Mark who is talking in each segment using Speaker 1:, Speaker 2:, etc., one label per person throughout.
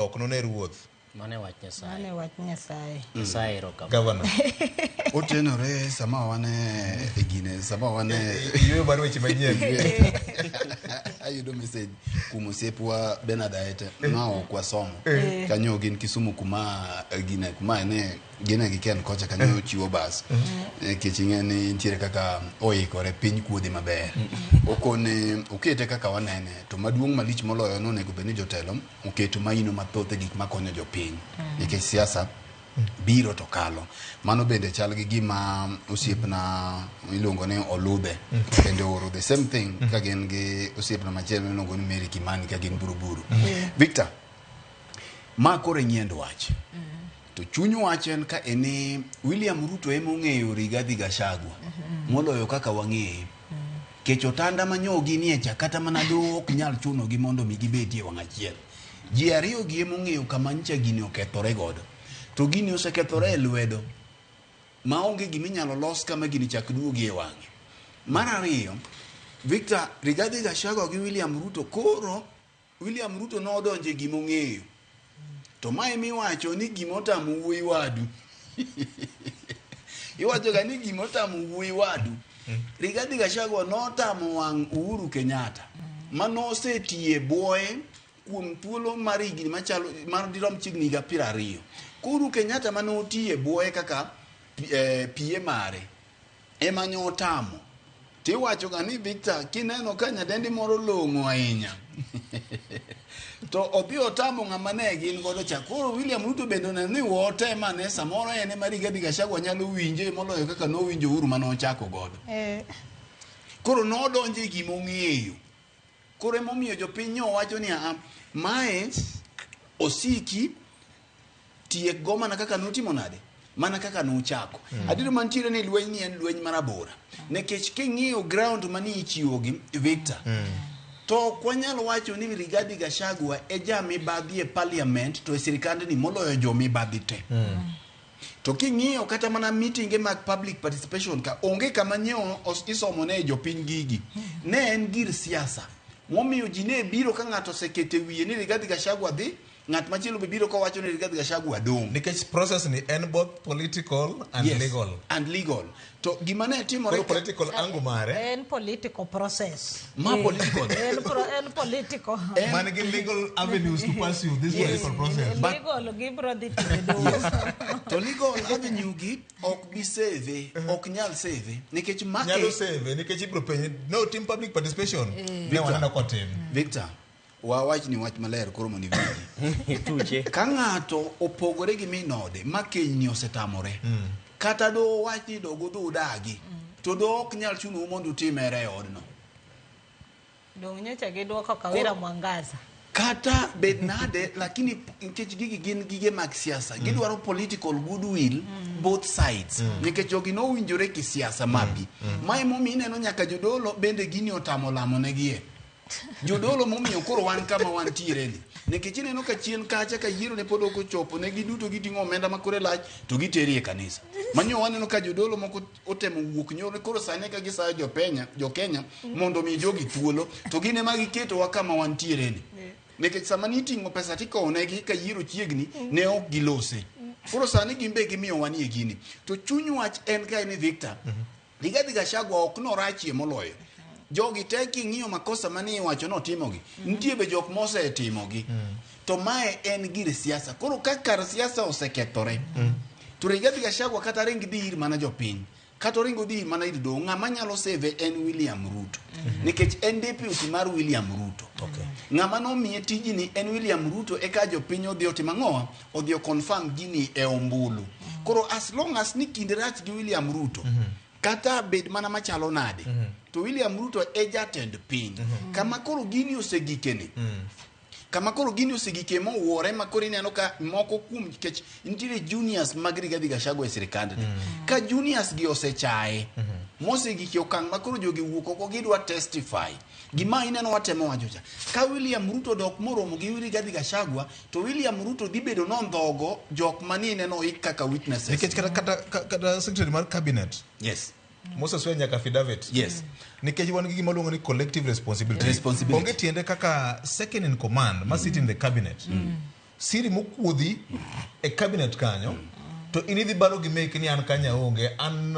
Speaker 1: Ok none ruoth.
Speaker 2: Mano e wach Nyasaye.
Speaker 3: Mano e wach Nyasaye.
Speaker 2: Nyasaye erokamano.
Speaker 1: Governor.
Speaker 4: Otenore sama wan e gine, sama wan e
Speaker 1: Yueyo mar weche manyien.
Speaker 4: Ayudo message kuom osiepwa Bernard Aete ma ok wasomo. Kanyo gin Kisumu kuma eh, gine kuma ne gine gi Ken kocha kanyo chiwo bas. Nikech ing'e ni nitiere kaka oikore piny kuodhi maber. Okone okete kaka wanene to maduong' malich moloyo nonego bed ni jotelo oketo maino mathoth e gik makonyo jopiny nikech siasa biro to kalo. Mano bende chal gi gima osiepna iluongo ni Oludhe bende ooro the same thing ka gin gi osiepna machielo iluongo ni Mary Kimani ka gin Buruburu. Victor, ma koro e nyiend wach. To chuny wach en ka eni William Ruto ema ong'eyo Rigathi Gachagua moloyo kaka wang'eye. Kech otanda ma nyo ginie cha kata mana doho ok nyal chunogi mondo mi gibedie wang' achiel. Ji ariyo gi ema ong'eyo kama nyicha gini okethore godo. To gini osekethore e lwedo ma onge gima inyalo los kama gini chak duogi e wang'e. Mar ariyo, Victor Rigathi Gachagua gi William Ruto koro William Ruto nodonjo e gima ong'eyo. To mae miwacho ni gima otamo wuoyi wadu. Iwacho ga ni gima otamo wuoyi wadu. Rigathi Gachagua notamo wang' Uhuru Kenyatta ma nosetiye bwoye kuom thuolo mar higni machalo mar dirom chiegni higa 20. Koro Uhuru Kenyatta mane otiye bwoye kaka PA mare ema nyo otamo. Tiwacho ga ni Victor kineno ka nyadendi moro long'o ahinya to odhi otamo ng'ama ne gin godo cha. Koro William Ruto bende oneno ni wotem ane samoro en ema Rigathi Gachagua nyalo winje moloyo kaka nowinjo Uhuru mane ochako godo. Koro nodonjo e gima ong'eyo. Koro emomiyo jopiny nyo wacho ni aa, mae osiki tiek go mana kaka nutimo nade mana kaka nuchako mm. Adier mantiere ni lweny ni en lweny marabora nikech king'iyo ground mani ichiwogi Victor to ok wanyal wacho ni Rigathi Gachagua e ja mibadhi e parliament to e sirikandni moloyo jo mibadhi te to king'iyo kata mana meetinge mag public participation ka onge kama nyo isomo ne jopiny gigi ne en gir siasa momiyo ji ne biro ka ng'ato osekete wiye ni Rigathi Gachagua dhi ng'at machielo be biro kowacho ni Rigathi Gachagua dong'.
Speaker 1: Nikech process ni en both political and
Speaker 4: Yes,
Speaker 1: legal.
Speaker 4: And legal. To gima ne timore
Speaker 1: Koro political angle mare
Speaker 3: En political process.
Speaker 4: Ma political.
Speaker 3: En, pro, en political.
Speaker 1: man gi legal avenues to pursue this political process.
Speaker 3: Legal gibro dhi tiyo doho.
Speaker 4: To legal avenue gi ok bi save, ok nyal save nikech ma
Speaker 1: Nyalo save nikech ibro penje no tim public participation. Ne waneno kotim.
Speaker 4: Victor, wawach ni wach maler koro mondo iwinji.
Speaker 2: Tuche.
Speaker 4: Ka ng'ato opogore gi min ode ma kenyni osetamore, kata do wach ni dog udhi udagi, to do ok nyal chunou mondo utim hera e odno.
Speaker 3: Dong' nyocha giduoko Kawira Mwangaza.
Speaker 4: Kata bed nade, lakini nikech gigi gin gige mag siasa, gidwaro political goodwill both sides. Nikech jogi nowinjore kisiasa mabi. Ma emomiyo ineno nyaka jodolo bende gini otamo lamo negie. Jodolo momiyo koro wan kama wantiere ni. Nikech ineno ka chien kacha ka yiero ne pod ok ochopo, ne giduto giting'o omenda ma kore lach to giteri e kanisa. Manyo waneno ka jodolo moko otemo wuok nyoro koro sani ka gisayo jopenya, jo-Kenya mondo omi jogi thuolo to gin ema giketowa kama wantiere ni. Nikech sama niting'o pesa tikowo negi ka yiero chiegni ne ok gilose. Koro sani gin be gimiyo wanie gini. To chuny wach en kae ni Victor, Rigathi Gachagua ok norachie moloyo. Jogi te king'iyo makosa mane iwacho notimogi, nitie be jok mosetimogi. To mae en gir siasa. Koro ka kar siasa osekethore, to Rigathi Gachagua kata ring dhi ir mana jopiny, kata oring odhi ir mana ir doho, ng'ama nyalo save en William Ruto. Nikech en deputy mar William Ruto.
Speaker 1: Okay.
Speaker 4: Ng'ama nomiye tijni en William Ruto eka jopiny odhi otim ang'owa? Odhi o confirm gini e ombulu. Koro as long as ni kinde rach gi William Ruto, kata bed mana machalo nade, to William Ruto e jatend piny. Kama koro gini osegikeni, kama koro gini osegike mowuore ma koro ineno ka moko kuom nikech nitiere juniors mag Rigathi Gachagua e sirikandni. Ka juniors gi osechaye, mosegike okang' ma koro jogi wuok oko gidwa testify. Gima ineno watemo wacho cha. Ka William Ruto dok moromo gi Rigathi Gachagua, to William Ruto dhi bedo nondhogo jok mani ineno oik kaka witnesses.
Speaker 1: Nikech kata kata kata secretary mar cabinet
Speaker 4: Yes.
Speaker 1: Moses Swear nyaka affidavit.
Speaker 4: Yes.
Speaker 1: Nikech wan gi gima luongo ni collective responsibility.
Speaker 4: Responsibility.
Speaker 1: Onge tiende kaka second in command ma sit in the cabinet. Siri mokuodhi e cabinet kanyo to in idhi baro gi meki ni an kanya onge an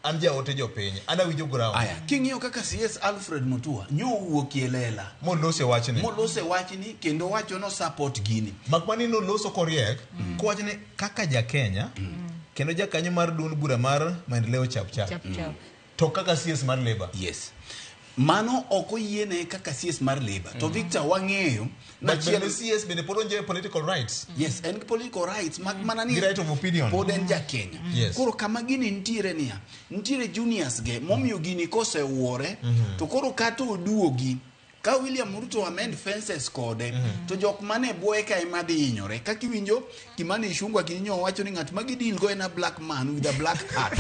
Speaker 1: an jaote jopiny an awinjo ground
Speaker 4: Aya, king'iyo kaka CS Alfred Mutua nyowuok e lela
Speaker 1: molose wachni
Speaker 4: molose wachni kendo wacho no support gini.
Speaker 1: mak mani noloso koriek kowacho ni kaka ja Kenya kendo jakanyo mar duond bura mar maendeleo chapchap
Speaker 3: Chap chap.
Speaker 1: to kaka CS mar Labour
Speaker 4: Yes. Mano ok oyiene kaka CS mar Labour. To Victor wang'eyo
Speaker 1: but
Speaker 4: nachiel
Speaker 1: bende CS bende pod onge political rights
Speaker 4: Yes, en gi political rights mak mana ni
Speaker 1: Gi right of opinion.
Speaker 4: Pod en ja Kenya.
Speaker 1: Yes.
Speaker 4: Koro kama gini nitiere niya, nitiere juniors ge momiyo gini kosewuore to koro kata oduogi ka William Ruto amend fences kode to jok mane bwoye ka ema dhi hinyore. Kaka iwinjo Kimani Ichung'wa gini nyo wacho ni ng'at ma gidil go en a black man with a black hat.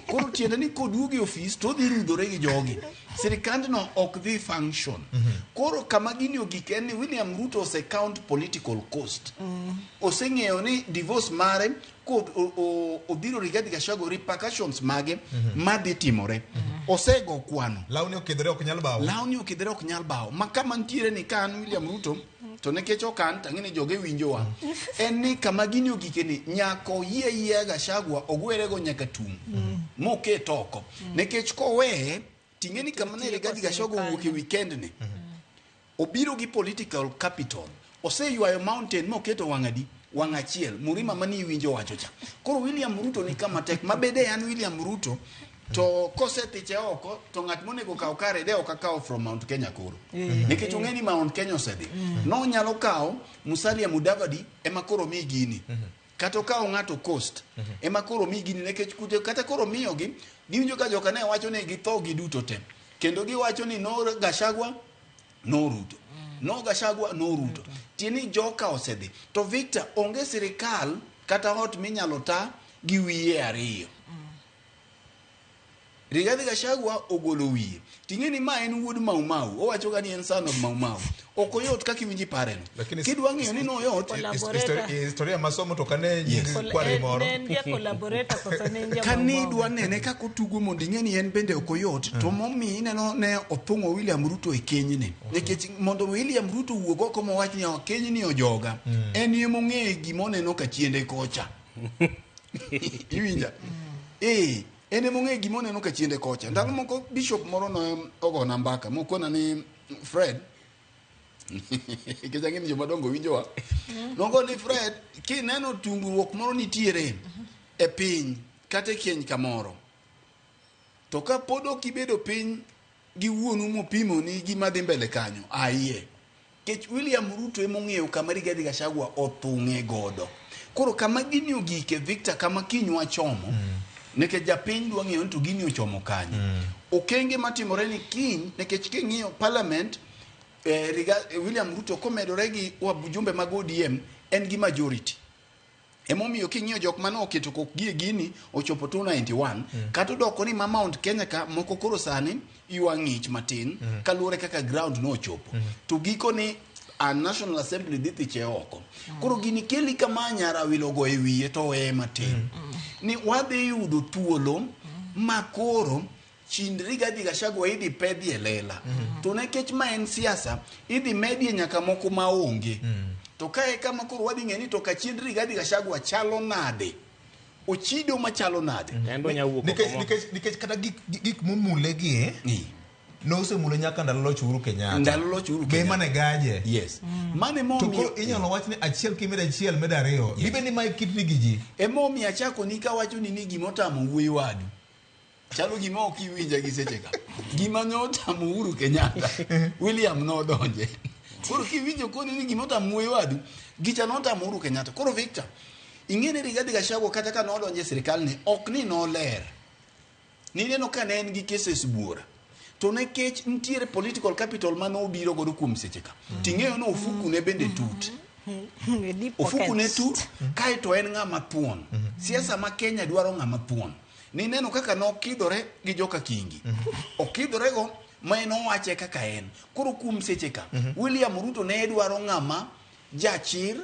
Speaker 4: Koro tiende ni koduogo e ofis to odhi rudhore gi jogi. Sirikandno ok dhi function. Koro kama gini ogik en ni William Ruto ose count political cost. Oseng'eyo ni divorce mare kod odhiro Rigathi Gachagua repercussions mage madhi timore. Osego kwano.
Speaker 1: lawni okidhore ok nyal bawo
Speaker 4: Lawni okidhore ok nyal bawo. Ma kama nitiere ni ka an William Ruto to nikech ok an to ang'e ni joge winjowa. En ni kama gini ogike ni nyaka oyie yie Gachagua ogwerego nyaka tung'. Moket oko. Nikech koweye ting'e ni kama ne Rigathi Gachagua owuok e weekend ni. Obiro gi political capital. Oseywayo mountain moketo wang' adi? Wang' achiel. Murima mani iwinjo wacho cha. Koro William Ruto ni kama tek. Mabede an William Ruto to kosethiche oko to ng'at monego kaw kare de ok akawo from Mount Kenya koro. Nikech ong'e ni Mount Kenya osedhi. Nonyalo kawo Musalia Mudavadi ema koro mi gini. Kata okawo ng'ato Coast ema koro mi gini nikech kute kata koro miyogi giwinjo ka joka ne wacho ni githo giduto te. Kendo giwacho ni no Gachagua no Ruto. No Gachagua no Ruto. Tieni joka osedhi. To Victor onge sirikal kata ot minyalo ta gi wiye ariyo. Rigathi Gachagua ogolo wiye. Ting'e ni ma en wuod Mau Mau. Owacho ga ni en son of Mau Mau. Ok oyot kaka iwinji pareno.
Speaker 1: Lakini-
Speaker 4: Kidwa ng'eyo ni noyot,
Speaker 3: Collaborator.
Speaker 1: Historia masomo to kane
Speaker 4: Yes.
Speaker 1: nying kware moro
Speaker 3: Ne en ja collaborator koso ne en ja
Speaker 4: ka
Speaker 3: Mau Mau?
Speaker 4: nidwa nene kaka otugo mondo ing'e ni en bende ok oyot to momiyo ineno ne othung'o William Ruto e kenyni nikech mondo William Ruto wuog oko mowach ni "Oh, kenyni ojoga en emong'eyo gima oneno ka chiende kocha iwinja ee en emong'eyo gima oneno ka chiende kocha ndalo moko bishop moro ne ogona mbaka mokona ni Fred nikech ang'e ni jomadongo winjowa nogo ni Fred kineno tungruok moro nitiere e piny kata e keny kamoro to ka pod ok ibedo piny gi wuonu mopimoni gima dhi mbele kanyo aiye kech William Ruto emong'eyo kama Rigathi Gachagua othung'e godo koro kama gini ogike Victor kama kiny wachomo nikech japiny dwa ng'eyo ni to gini ochomo kanye okenge matimore ni kiny nikech king'iyo parliament William Ruto komedore gi wajumbe mag ODM en gi majority emomiyo king'iyo jok mane oketo kokgi e gini ochopo 291 kata odoko ni ma Mount Kenya ka moko koro sani ywa ng'ich matin kaluwore kaka ground nochopo to giko ni a National Assembly dhi thiche oko koro gini keli kama nyara wilo go e wiye to weye matin ni wadhi yudo thuolo ma koro chind Rigathi Gachagua idhi pedhi e lela to nikech ma en siasa idhi medie nyaka moko maonge to kae kama koro wadhi ng'e ni to ka chiend Rigathi Gachagua chalo nade ochido machalo nade
Speaker 2: En be onya wuok
Speaker 1: nikech
Speaker 2: oko mo.
Speaker 1: nikech nikech kata gik gik momule gi
Speaker 4: Ni.
Speaker 1: nosemulo nyaka ndalo loch Uhuru Kenyatta
Speaker 4: Ndalo loch Uhuru
Speaker 1: be
Speaker 4: Kenyatta.
Speaker 1: mane gaje
Speaker 4: yes mano
Speaker 1: to
Speaker 4: emomiyo
Speaker 1: koro inyalo wach ni achiel kimedo achiel medo ariyo dibed ni mae kitni gi ji
Speaker 4: emomiyo achako ni kawacho ni ni gima otamo wuoyi wadu chalo gima ok iwinja gi seche ka gima ne otamo Uhuru Kenyatta William nodonje koro kiwinjo koni ni gima otamo wuoyi wadu gicha notamo Uhuru Kenyatta koro Victor ing'e ni Rigathi Gachagua kata ka nodonje e sirikal ni ok ni noler nineno ka ne en gi cases buora to nikech nitiere political capital mane obiro godo kuom seche ka ting'eyo ni ofuku ne bende tut
Speaker 3: Deep
Speaker 4: ofuku ne
Speaker 3: pockets.
Speaker 4: tut kaeto en ng'ama thuon siasa ma Kenya dwaro ng'ama thuon nineno kaka nokidhore gi joka Kingi okidhorego ma en owache kaka en koro kuom seche ka William Ruto ne dwaro ng'ama jachir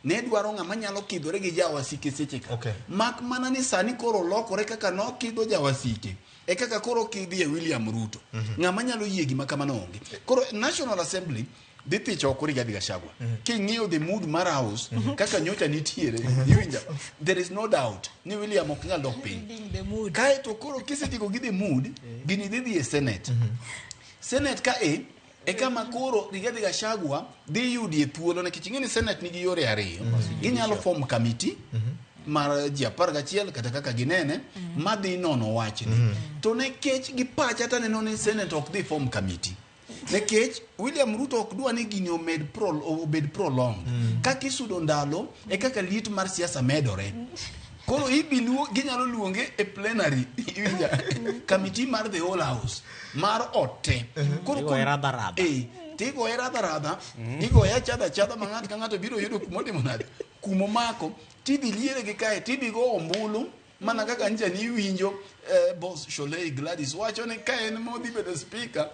Speaker 4: ne dwaro ng'ama nyalo kidhore gi jawasike seche ka
Speaker 1: Okay.
Speaker 4: mak mana ni sani koro lokore kaka nokidho jawasike e kaka koro kidhi e William Ruto ng'ama nyalo yie gima kamano onge koro National Assembly Dhi thicho oko Rigathi Gachagua. King'iyo the mood mar house kaka nyocha nitiere, iwinja, there is no doubt ni William ok nyal dok piny.
Speaker 3: Reading the mood.
Speaker 4: Kae to koro kisetieko gi the mood, gini dhi dhi e Senate. Senate ka e e kama koro Rigathi Gachagua dhi yudie thuolo nikech ing'e ni Senate nigi yore ariyo. Ginyalo form committee mar ji 11 kata kaka ginene madhi nono wachni. To nikech gi pacha taneno ni Senate ok dhi form committee. Nikech William Ruto ok dwa ni gini omed obed prolonged. Kaka isudo ndalo e kaka liet mar siasa medore. Koro ginyalo luonge e plenary, iwinja, committee mar the whole house mar ot te. Koro
Speaker 2: Igoye radha radha.
Speaker 4: Tigoye radha radha, igoye achadha achadha ma ng'ato ka ng'ato biro yudo kumotimo nade, kumomako, tidhi liere gi kae, tidhi go ombulu, mana kaka ncha ni iwinjo boss Sholei Gladys wacho ni ka en modhi bedo speaker,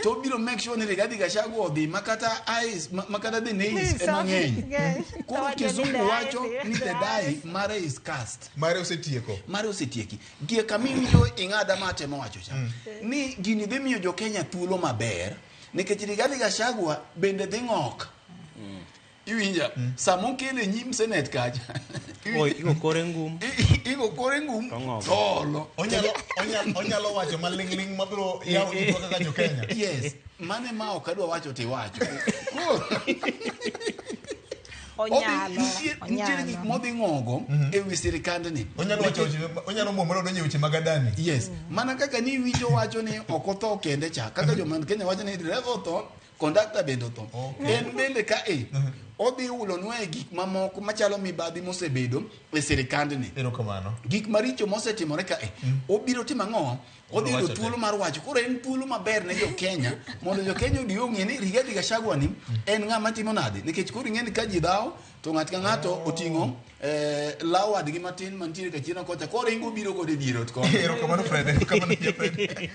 Speaker 4: to obiro make sure ni Rigathi Gachagua odhi makata ayes, makata the nays ema ng'eny. Koro kizungu wacho ni the die mare is cast.
Speaker 1: Mare osetieko.
Speaker 4: Mare osetieki. Gie kama iwinjo ing'ada ma atemo wacho cha. Ni gini dhi miyo jo Kenya thuolo maber nikech Rigathi Gachagua bende dhi ng'ok. Iwinja, sama okele nyim Senate kacha.
Speaker 2: Oi, igo kore ngum.
Speaker 4: Igo kore ngum.
Speaker 2: To ng'ogo.
Speaker 4: To olo.
Speaker 1: Onyalo wacho maling'ling' mabiro yawo itwa kaka jo Kenya.
Speaker 4: Yes, mane ma ok adwa wacho tiwacho.
Speaker 3: Onyalo,
Speaker 4: Nitiere gik
Speaker 3: onyalo.
Speaker 4: modhi ng'ogo e wi sirikandni.
Speaker 1: Onyalo wacho weche, onyalo muomore odonjo e weche mag Adani.
Speaker 4: Yes, mana kaka ni iwinjo wacho ni ok otho kende cha, kaka joma Kenya wacho ni dereva otho, kondakta bende otho. En bende ka e odhi ulonwa e gik mamoko machalo mibadhi mosebedo e sirikandni.
Speaker 1: Erokamano.
Speaker 4: Gik maricho mosetimore ka e obiro timo ang'o? Odhi yudo
Speaker 1: Wacho
Speaker 4: thuolo mar wacho. Koro en thuolo maber ne jo Kenya mondo jo Kenya odi ong'e ni Rigathi Gachagua ni en ng'ama timo nade, nikech koro ing'e ni ka ji dhawo to ng'at ka ng'ato oting'o law wadgi matin mantiere kachien kocha, koro ingo biro kode dier ot koni.
Speaker 1: Erokamano Fred, erokamano Fred.